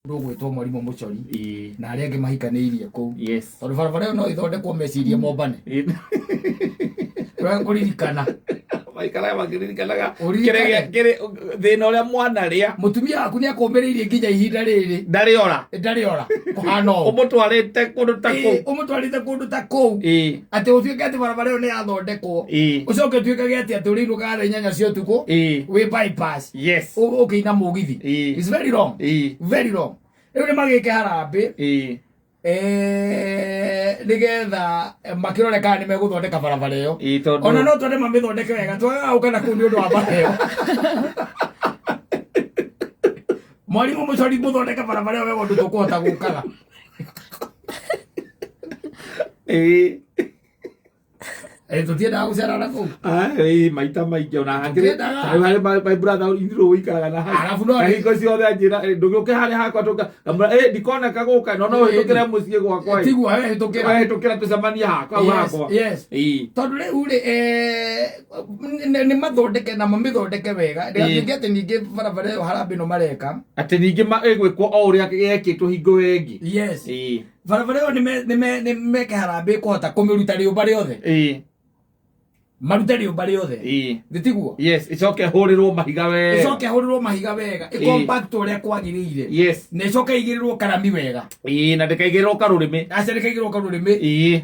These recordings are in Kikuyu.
Mũndũ ũgwĩtwo Mwarimũ Mũcori na arĩa angĩ mahikanĩirie kũu. Tondũ barabara ĩyo no ĩthondekwo meciria mombane. Wega kũririkana. Maikaraga makĩririkanaga. Ũririkane. Kĩrĩa kĩrĩ thĩna ũrĩa mwanarĩa. Mũtumia waku nĩ akũmĩrĩirie nginya ihinda rĩrĩ. Ndarĩ ora. Ndarĩ ora. Kũhana ũũ. Ũmũtwarĩte kũndũ ta kũu. Ũmũtwarĩte kũndũ ta kũu. Atĩ ũtuĩke atĩ barabara ĩyo nĩ yathondekwo. Ũcoke ũtuĩkage atĩ atĩ ũrĩinũkaga thaa 8 cia ũtukũ. Wĩ bypass. Ũkĩina mũgithi. It's very wrong. Very wrong. Rĩu nĩ magĩke harambĩ. Nĩgetha makĩrore kana nĩ megũthondeka barabara ĩyo. Tondũ Ona no twende mamĩthondeke wega, twagaga gũka na kũu nĩ ũndũ wa bara ĩyo. Mwarimũ Mũcori, mũthondeke barabara ĩyo wega ũndũ tũkũhota gũkaga. Tũtiendaga gũcera na kũu. Ai, maita maingĩ ona hakĩrĩ Tũtiendaga. tarĩu harĩ my brother indirũ ũikaraga na hau. Arabu no Na hingo ciothe anjĩra, "Ndũgĩũke harĩa hakwa tũka." Ngamwĩra, "Ndikoneka gũka, no no ũhĩtũkĩre mũciĩ gwakwa, ĩ." Tiguo wehĩtũkĩra. Wehĩtũkĩra tũcemanie hakwa, hau Yes, hakwa. yes. Tondũ rĩu rĩ, nĩ mathondeke na mamĩthondeke wega. Ndĩgatuĩke atĩ ningĩ barabara ĩyo harambĩ ĩno mareka. Atĩ ningĩ ĩgwĩkwo o ũrĩa yekĩtwo hingo ĩyo ĩngĩ. Yes. Barabara ĩyo nĩ meke harambĩ kũhota kũmĩruta rĩũmba rĩothe. Marute rĩũmba rĩothe. Nĩ tiguo? Yes, ĩcoke ĩhũrĩrwo mahiga wega. Ĩcoke ĩhũrĩrwo mahiga wega. Ĩ-compact ũrĩa kwagĩrĩire. Na ĩcoke ĩigĩrĩrwo karami wega. Na ndĩkaigĩrĩrwo karũrĩmĩ. Aca ndĩkaigĩrĩrwo karũrĩmĩ.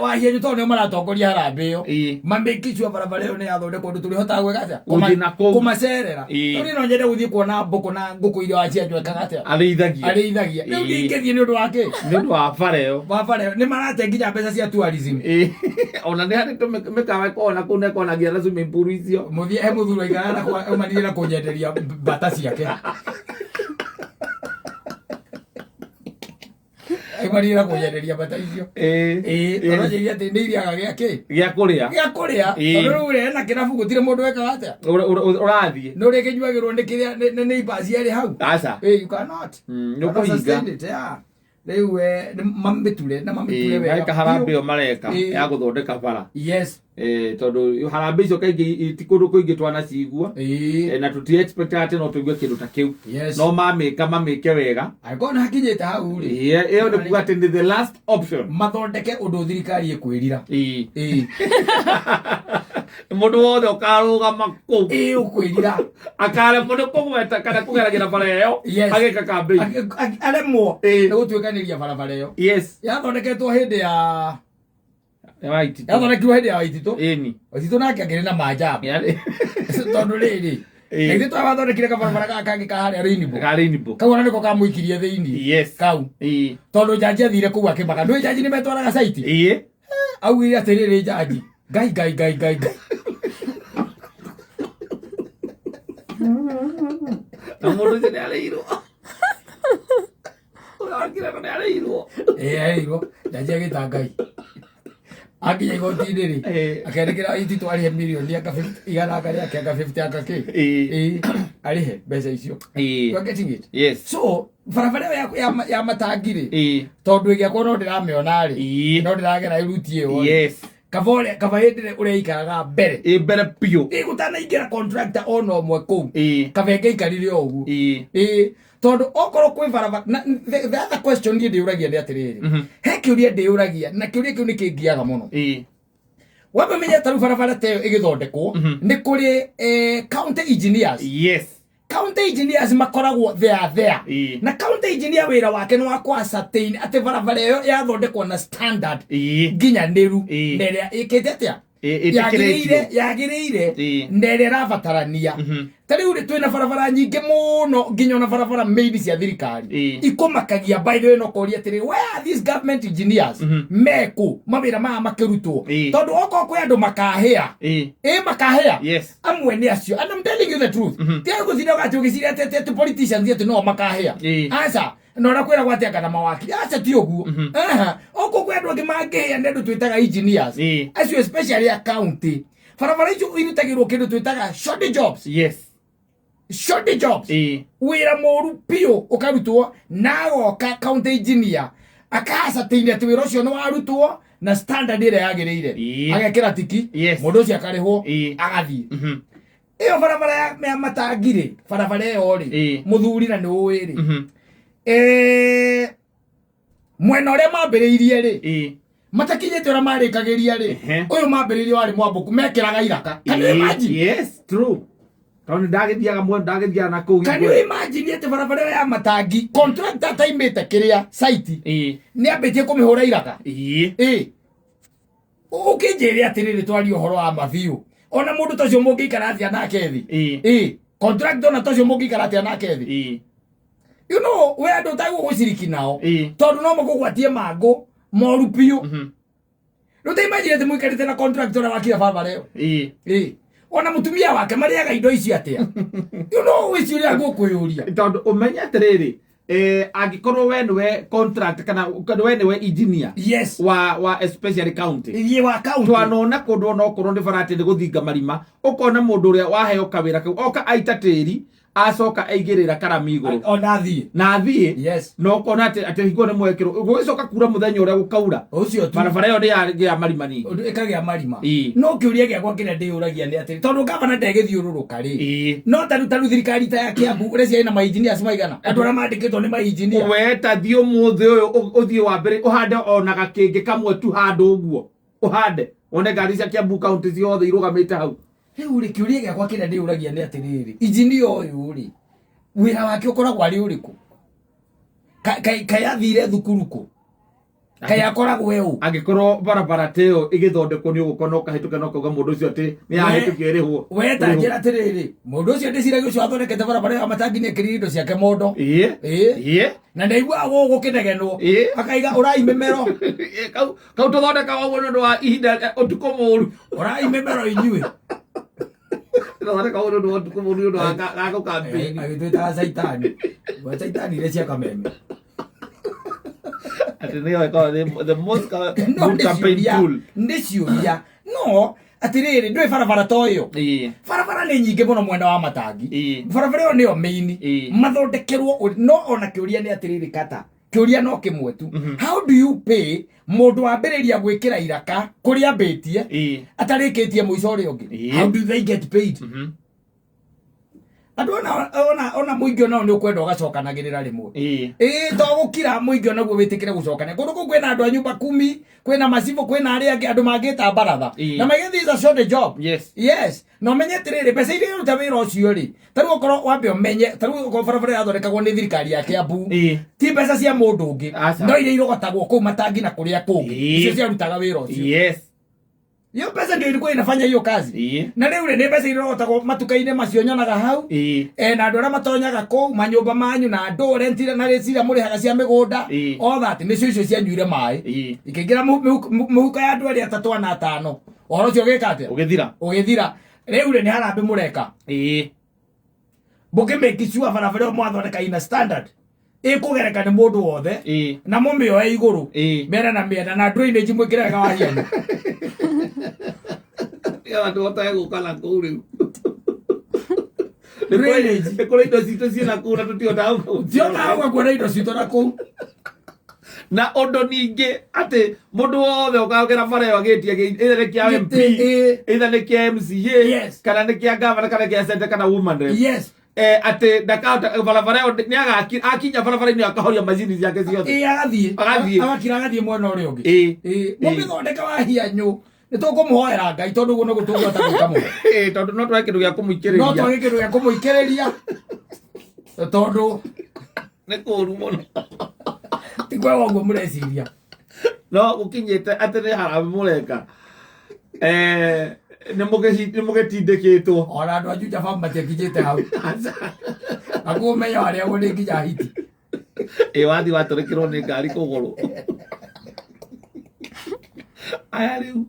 Wahianyu tondũ nĩo maratongoria harambĩ ĩyo. Mamake sure barabara ĩyo nĩ yathondekwo ũndũ tũrĩhotaga gwĩka atĩa? Gũthiĩ na kũu. Kũmacerera. Tondũ niĩ no nyende gũthiĩ kuona mbũkũ na ngũkũ iria Wacianyu ekaga atĩa? Arĩithagia. Arĩithagia. Rĩu ndingĩthiĩ nĩ ũndũ wa kĩ? Nĩ ũndũ wa bara ĩyo. Wa bara ĩyo. Nĩ marate nginya mbeca cia tourism. Ona nĩ harĩ mĩkawa ĩkoragwo na kũu na ĩkoragwo na nginya na swimming pool icio. Mũthiĩ he mũthuri waikaraga na kwa aumanire na kũnyenderia mbata ciake. Aumanire na kũnyenderia mbata icio. Tondũ anjĩrire atĩ nĩ iriaga gĩa kĩ? Gĩa kũrĩa. Gĩa kũrĩa. Tondũ rĩu rĩ, ena kĩrabu gũtirĩ mũndũ wekaga atĩa? Ũrathiĩ. Nĩ ũrĩa kĩnyuagĩrwo nĩ kĩrĩa nĩ neighbors erĩ hau. Aca. You cannot. Nĩ You cannot ũkũhinga. sustain it, yeah. Rĩu nĩ mamĩture na mamĩture wega. Meka harambĩ ĩyo mareka ya gũthondeka bara. Tondũ harambĩ icio kaingĩ ti kũndũ kũingĩ twanacigua. Na tũti expect atĩ no tũigue kĩndũ ta kĩu. No mamĩka mamĩke wega. Angĩkorwo nĩ hakinyĩte hau rĩ. Ĩyo nĩ kuga atĩ nĩ the last option. Mathondeke ũndũ thirikari ĩkwĩrira. Mũndũ wothe ũkarũgama kũu. Ũkwĩrira. Akaremwo nĩ kũgweta kana kũgeragĩra bara ĩyo. Agĩka campaign. Aremwo nĩ gũtuĩkanĩria barabara ĩyo. Yathondeketwo hĩndĩ ya Waititũ. Yathondekirwo hĩndĩ ya Waititũ. Waititũ nake akĩrĩ na manjamba. Tondũ rĩrĩ, na ithuĩ twathondekire kabarabara gaka kangĩ ka harĩa Rainbow. Ka Rainbow. Kau ona nĩko kamũikirie thĩinĩ. Kau. Tondũ njanji athire kũu akĩmaka. Ndũĩ njanji nĩmetwaraga site? Augire atĩrĩrĩ njanji. Ngai ngai ngai ngai ngai. Na mũndũ ũcio nĩarĩirwo. Ũrĩa wakire nĩ arĩirwo. Arĩirwo. Njanji agĩta Ngai. Akinya igoti-inĩ rĩ, akĩandĩkĩra Waititũ arĩhe mirioni anga 50, igana anga rĩake anga 50 anga kĩ. Arĩhe mbeca icio. You are getting it? So, barabara ĩyo ya matangi rĩ, tondũ ĩgĩakwo no ndĩramĩona rĩ, no ndĩragera route ĩyo rĩ. Kaba ũrĩa, kaba hĩndĩ ĩrĩa ũrĩa ikaraga mbere. Mbere biũ. Gũtanaingĩra contractor ona ũmwe kũu. Kaba ĩngĩaikarire o ũguo. Tondũ okorwo kwĩ barabara, na the other question niĩ ndĩyũragia nĩ atĩrĩrĩ. He kĩũria ndĩyũragia, na kĩũria kĩu nĩ kĩngiaga mũno. Wamenya ta rĩu barabara ta ĩyo ĩgĩthondekwo, nĩ kũrĩ county engineers. County engineers makoragwo they are there. Na county engineer wĩra wake nĩ wa kũ ascertain atĩ barabara ĩyo yathondekwo na standard nginyanĩru na ĩrĩa ĩkĩte atĩa? Ĩtĩkĩrĩtio. Yagĩrĩire na ĩrĩa ĩrabatarania. Ta rĩu rĩ, twĩna barabara nyingĩ mũno nginya ona barabara main cia thirikari. Ikũmakagia by the way, no kũria atĩrĩ, where are these government engineers? Mekũ mawĩra maya makĩrutwo? Tondũ okorwo kwĩ andũ makahĩa. Makahĩa. Amwe nĩ acio. And I'm telling you the truth. Tiga gũcinda ũgatĩ ũgĩciria atĩ politicians atĩ no makahĩa. Aca. Na ũrĩa kwĩragwo atĩ anga na mawakiri. Aca ti ũguo. Aha. Okorwo kwĩ andũ angĩ mangĩhĩa nĩ andũ twĩtaga engineers. Acio especially a county. Barabara icio irutagĩrwo kĩndũ twĩtaga short jobs. Short jobs. Wĩra mũru biũ ũkarutwo na agoka county engineer akaascertain atĩ wĩra ũcio nĩ warutwo na standard ĩrĩa yagĩrĩire. Agekĩra tiki, mũndũ ũcio akarĩhwo, agathiĩ. Ĩyo barabara ya matangi rĩ, barabara ĩyo rĩ, mũthuri na nĩ ũĩ rĩ. Mwena ũrĩa mambĩrĩirie rĩ, matakinyĩte ũrĩa marĩkagĩria rĩ, ũyũ mambĩrĩirie warĩ mwambũku, mekĩraga iraka. Can you imagine? Yes, true, tondũ ndagĩthiaga mwena, ndagĩthiaga na kũu. Can you imagine atĩ barabara ĩyo ya matangi, contractor ataimĩte kĩrĩa site, nĩ ambĩtie kũmĩhũra iraka? Ĩ ũkĩnjĩre atĩrĩrĩ, twarie ũhoro wa mabiũ, ona mũndũ ta ũcio mũngĩikara atĩa nake thĩ? Ĩ contractor ona ta ũcio mũngĩikara atĩa nake thĩ? You know, we andũ ũtagwo gũciriki nao, tondũ no makũgwatie mangũ moru biũ. Rĩu ta imagine atĩ mũikarĩte na contractor ũrĩa wakire barabara ĩyo. Ĩ ona mũtumia wake marĩaga indo ici atĩa? You know, wĩci ũrĩa ngũkwĩyũria. Tondũ ũmenye atĩrĩrĩ, angĩkorwo we nĩwe contract kana we nĩwe engineer wa especially county, Iye wa county, twanona kũndũ ona okorwo nĩ barati nĩ gũthinga marima, ũkona mũndũ ũrĩa waheo kawĩra kau oka aita tĩri, acoka aigĩrĩra karami igũrũ. Ona athiĩ. Na athiĩ. Na ũkona atĩ hingo nĩ mwekĩrwo, gũgĩcoka kura mũthenya ũrĩa gũkaura, Ũcio tu. Barabara ĩyo nĩ yagĩa marima ningĩ. Ũndũ ĩkagĩa marima. No kĩũria gĩakwa kĩrĩa ndĩyũragia nĩ atĩrĩ, tondũ gavana ndegĩthiũrũrũka rĩ, no taru thirikari ta ya Kiambu ũreciria ĩna mainjinia maigana, andũ arĩa mandĩkĩtwo nĩ mainjinia? We ta thiĩ ũmũthĩ ũyũ, ũthiĩ wambere ũhande ona gakĩngĩ kamwe tu handũ ũguo, ũhande wone ngari cia Kiambu County ciothe irũgamĩte hau. Rĩu rĩ, kĩũria gĩakwa kĩrĩa ndĩyũragia nĩ atĩrĩrĩ, injinia ũyũ rĩ, wĩra wake ũkoragwo arĩ ũrĩkũ? Kaĩ athire thukuru kũ? Kaĩ akoragwo e ũ? Angĩkorwo barabara ta ĩyo ĩgĩthondekwo nĩ ũgũkorwo ũkahĩtũka na ũkauga mũndũ ũcio atĩ nĩ yahĩtũkio ĩrĩhwo. We ta njĩra atĩrĩrĩ, mũndũ ũcio ndĩciragia ũcio wathondekete barabara ĩyo ya matangi nĩ ekĩrire indo ciake mondo. Ĩĩ. Na ndaiguaga gũkũ gũkĩnegenwo, akaiga ũrai mĩmero. Ĩĩ, kau tũthondekaga ũguo nĩ ũndũ wa ihinda, ũtukũ mũru. Ũrai mĩmero inyuĩ. Tũthondekaga ũguo nĩ ũndũ wa ũtukũ mũru, nĩ ũndũ wa gakũ campaign. Agĩtwĩtaga caitani. Wa caitani iria cia kameme. Atĩ nĩyo ĩkoragwo the most No good nĩ campaign ciũria, tool. Nĩ ciũria, no atĩrĩrĩ, ndũĩ barabara ta ĩyo, barabara nĩ nyingĩ mũno mwena wa matangi. Barabara ĩyo nĩyo main. Mathondekerwo no ona kĩũria nĩ atĩrĩrĩ, kata kĩũria no kĩmwe tu: how do you pay mũndũ wambĩrĩria gwĩkĩra iraka kũrĩa ambĩtie atarĩkĩtie mũico ũrĩa ũngĩ? How do they get paid? Andũ ona mũingĩ onao nĩ ũkwenda ũgacokanagĩrĩra rĩmwe. Ĩĩ, to gũkira mũingĩ onaguo wĩtĩkĩre gũcokania kũndũ kũu kwĩna andũ a nyũmba kumi, kwĩna macibũ, kwĩna arĩa angĩ, andũ mangĩta baratha na magĩthiĩ is a short job. Yes, na ũmenye atĩrĩrĩ, mbeca iria iruta wĩra ũcio rĩ, ta rĩu okorwo wambe ũmenye, ta rĩu okorwo barabara yathondekagwo nĩ thirikari ya Kiambu, ti mbeca cia mũndũ ũngĩ. Aca. No iria irogotagwo kũu matangi na kũrĩa kũngĩ, icio ciarutaga wĩra ũcio. Hiyo mbeca ndio ilikuwa inafanya hiyo kazi. Na rĩu rĩ, nĩ mbeca irogotagwo matuka-inĩ macio nyonaga hau, na andũ arĩa matonyaga kũu manyũmba manyu na andũ rent iria na rĩci iria mũrĩhaga cia mĩgũnda, all that, nĩcio icio cianyuire maĩ, ikĩingĩra mũhuko ya andũ arĩa atatũ ana atano, ũhoro ũcio ũgĩka atĩa? Ũgĩthira. Ũgĩthira. Rĩu rĩ, nĩ harambĩ mũreka mũkĩmake sure barabara ĩyo mwathondeka ina standard ĩkũgereka nĩ mũndũ wothe, na mũmĩoe igũrũ mĩena na mĩena na drainage mwĩkĩre wega wa hianyu. Nĩgetha tũhotage gũka na kũu rĩu. Drainage. Nĩ kũrĩ indo citũ ciĩ na kũu na tũtihotaga Tionaga ũga kuona indo citũ na kũu. Na ũndũ ningĩ atĩ mũndũ wothe ũkagera bara ĩyo agĩtie, either nĩ kĩa MP, either nĩ kĩa MCA, kana nĩ kĩa governor, kana kĩa senator, kana woman rep, atĩ ndakahota barabara ĩyo, nĩ akinya barabara-inĩ akahoria macini ciake ciothe. Ĩ, agathiĩ. Agathiĩ. Agakira agathiĩ mwena ũrĩa ũngĩ. Ĩ, mũmĩthondeka wa hianyũ, nĩ tũkũmũhoera Ngai, tondũ ũguo nĩguo tũngĩhota gwĩka mũno. Ĩ, tondũ no twage kĩndũ gĩa No kũmũikĩrĩria. twage kĩndũ gĩa kũmũikĩrĩria, tondũ Nĩ kũũru mũno. Ti kwega ũguo mũreciria. No gũkinyĩte atĩ nĩ harambĩ mũreka, nĩ mũgĩtindĩkĩtwo. Ona andũ a Juja Farm matiakinyĩte hau. Naguo ũmenyo harĩa nĩ nginya hiti. Ĩ, wathi watũrĩkĩrwo nĩ ngari kũgũrũ aya rĩu.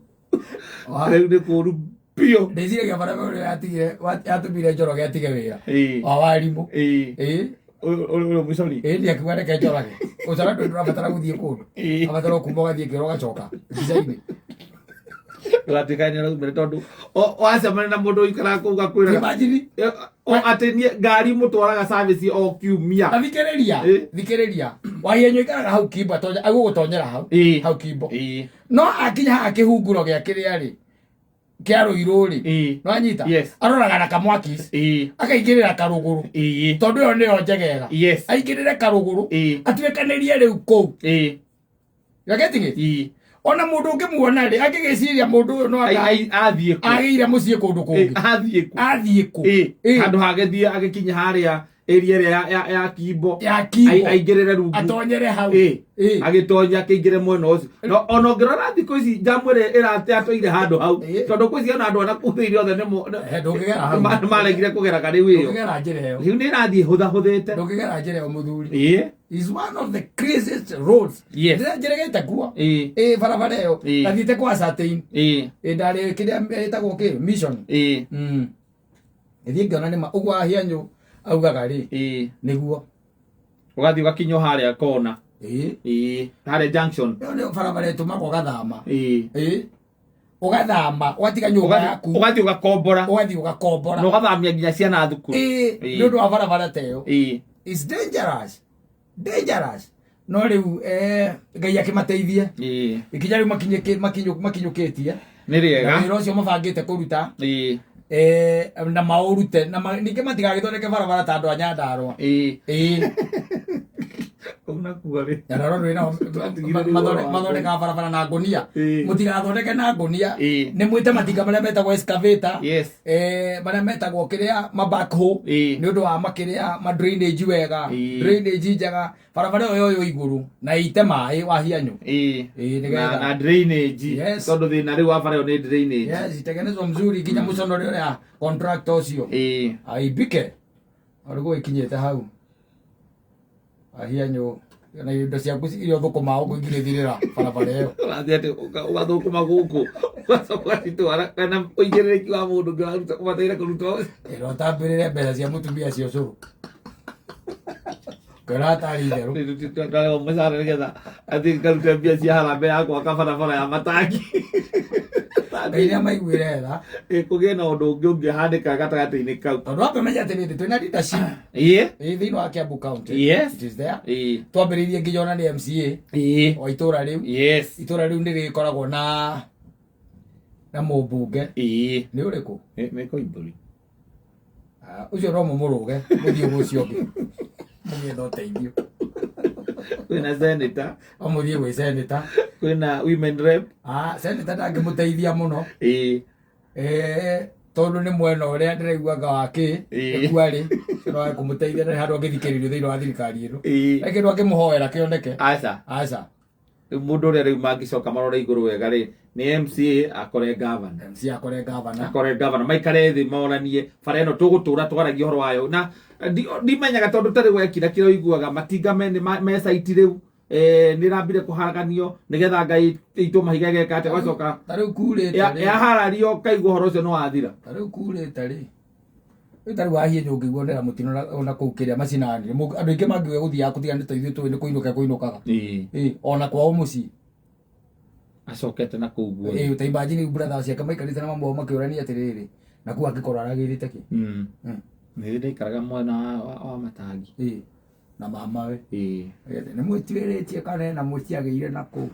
Rĩu nĩ kũũru biũ. Ndĩciragia barabara ĩrĩa yatigire yatũmire Njoroge atige wĩra wa warimũ. Ĩ. Ũyũ mũcori. Ĩ, nĩ akiuga reke Njorage ũcora, ndũ ndũrabatara gũthiĩ kũndũ, abatara kuma ũgathiĩ kĩro ũgacoka mbica-inĩ. Ndũgatuĩka nĩ ũraumire tondũ wacemania na mũndũ ũikaraga kũu gakwĩraga Imagine. O atĩ niĩ ngari mũtwaraga service o kiumia. Ta thikĩrĩria. Thikĩrĩria, Wahienyo ikaraga hau Kimbo, agũgũtonyera hau hau Kimbo, no akinya haha kĩhunguro gĩa kĩrĩa rĩ. Kĩa Rũirũ rĩ, nĩwanyita? Yes. Aroraga na kamwaki akaingĩrĩra Karũgũrũ, tondũ ĩyo nĩyo njegega. Aingĩrĩre Karũgũrũ, atuĩkanĩrie rĩu kũu. You are getting it? Ona mũndũ ũngĩmuona rĩ, angĩgĩciria mũndũ ũyũ no anga Athiĩ kũ? Agĩire mũciĩ kũndũ kũngĩ. Athiĩ kũ? Athiĩ kũ? Handũ hagĩthiĩ agĩkinya harĩa area ĩrĩa ya Kimbo. Ya Kimbo. Aingĩrĩre rungu. Atonyere hau. Agĩtonya akĩingĩre mwena ũcio, no ona ũngĩrora thikũ ici njamu ĩrĩa ĩratũire handũ hau, tondũ kwĩci ona andũ ana kũu thĩinĩ othe Ndũngĩgera hau. Nĩmaregire kũgera karĩu ĩyo. Ndũngĩgera njĩra ĩyo. Rĩu nĩ ĩrathiĩ hũthahũthĩte. Ndũngĩgera njĩra ĩyo, mũthuri. Is one of the craziest roads. Ndĩra njĩrĩgĩte kuo. Barabara ĩyo. Ndathiĩte kwa Certain. Ndarĩ kĩrĩa ĩtagwo kĩ mission. Ngĩthiĩ ngĩona nĩma ũguo Ahianyũ augaga rĩ, nĩguo. Ũgathiĩ ũgakinywo harĩa kona. Harĩa junction. Ĩyo nĩyo barabara ĩtũmaga ũgathama. Ũgathama, ũgatiga nyũmba yaku. Ũgathiĩ ũgakombora. Ũgathiĩ ũgakombora. Na ũgathamia nginya ciana thukuru. Nĩ ũndũ wa barabara ta ĩyo. It's dangerous. Dangerous. No rĩu Ngai akĩmateithie. Ikinya rĩu makinyũkĩtie. Nĩ rĩega. Na wĩra ũcio mabangĩte kũruta. Na maũrute na ningĩ matigagĩthondeke barabara ta andũ a Nyandarũa. Kũu nakuo rĩ. Nyandarũa ndũrĩ nao. Twatigire rĩu ũhoro wa Mathondekaga barabara na ngũnia. Mũtigathondeke na ngũnia. Nĩ mwĩte matinga marĩa metagwo excavator. Marĩa metagwo kĩrĩa ma backhoe. Nĩ ũndũ wa makĩrĩa ma drainage wega. Drainage njega. Barabara ĩyo yoywo igũrũ na ĩite maĩ wa hianyũ. Nĩgetha. Na drainage. Yes. Tondũ thĩna rĩu wa bara ĩyo nĩ drainage. Yes, itengenezwo mzuri nginya mũconore ũrĩa contractor ũcio. Aibike. Arĩguo ĩkinyĩte hau. Ahianyũ na indo ciaku iria ũthũkũmaga ũguo ingĩthirĩra barabara ĩyo. Ũrathiĩ atĩ ũgathũkũma gũkũ, ũgacoka ũgacitwara kana ũigĩrĩrĩki wa mũndũ ũngĩ ũraruta ũbataire kũruta ũcio. Ĩra ũtambĩrĩre mbeca cia mũtumia cia ũcũrũ. Ngora hatarĩ itherũ. Ndarehwo mũcara nĩgetha athiĩ ngarute mbia cia harambee ya gwaka barabara ya matangi. Ngai nĩ amaiguĩre tha. Kũgĩe na ũndũ ũngĩ ũngĩhanĩka gatagatĩ-inĩ kau. Tondũ wambe ũmenye atĩrĩrĩ, twĩna leadership thĩinĩ wa Kiambu County. It is there. Twambĩrĩirie nginya ona nĩ MCA wa itũra rĩu. Itũra rĩu nĩ rĩkoragwo na mũmbunge. Nĩ ũrĩkũ? Nĩ Koimbũri. Ah, ũcio no mũmũrũge mũthiĩ gwĩ ũcio ũngĩ mũgĩetha ũteithio. Kwĩna senator. O mũthiĩ gwĩ senator. Kwĩna women rep. Ah, senator ndangĩmũteithia mũno. Tondũ nĩ mwena ũrĩa ndĩraiguaga wa kĩ ĩkuarĩ no kũmũteithia na handũ angĩthikĩrĩrio thĩinĩ wa thirikari ĩno. Reke kĩndũ angĩmũhoera kĩoneke. Aca. Aca. Rĩu mũndũ ũrĩa rĩu mangĩcoka marore igũrũ wega rĩ, nĩ MCA akore governor. MCA akore governor. Akore governor, maikare thĩ moranie bara ĩno tũgũtũra twaragia ũhoro wayo. Na ndimenyaga tondũ tarĩ wekira kĩrĩa ũiguaga matinga me site rĩu. Nĩ ĩrambire kũharaganio nĩgetha Ngai ĩitwo mahiga ĩgeka atĩa, ũgacoka Ta rĩu kurĩte rĩ. Yaharario ũkaigua ũhoro ũcio nĩ wathira. Ta rĩu kurĩte rĩ. Rĩu ta rĩu wahiĩ ndũngĩiguanĩra mũtino ona kũu kĩrĩa macinani. Andũ aingĩ mangiuga gũthiaga kũtiga nĩ tũithuĩ tũĩ nĩ kũinũka kũinũkaga. Ona kwao mũciĩ. Acokete na kũu guothe. Ta imagine brother ciake maikarĩte na mamu wao makĩũrania atĩrĩrĩ, na kũu angĩkorwo aragĩrĩte kĩ? Nĩ ndaikaraga mwena wa matangi. Na mama we. Nĩ mwĩtuĩrĩtie kana ena mũciagĩire na kũu.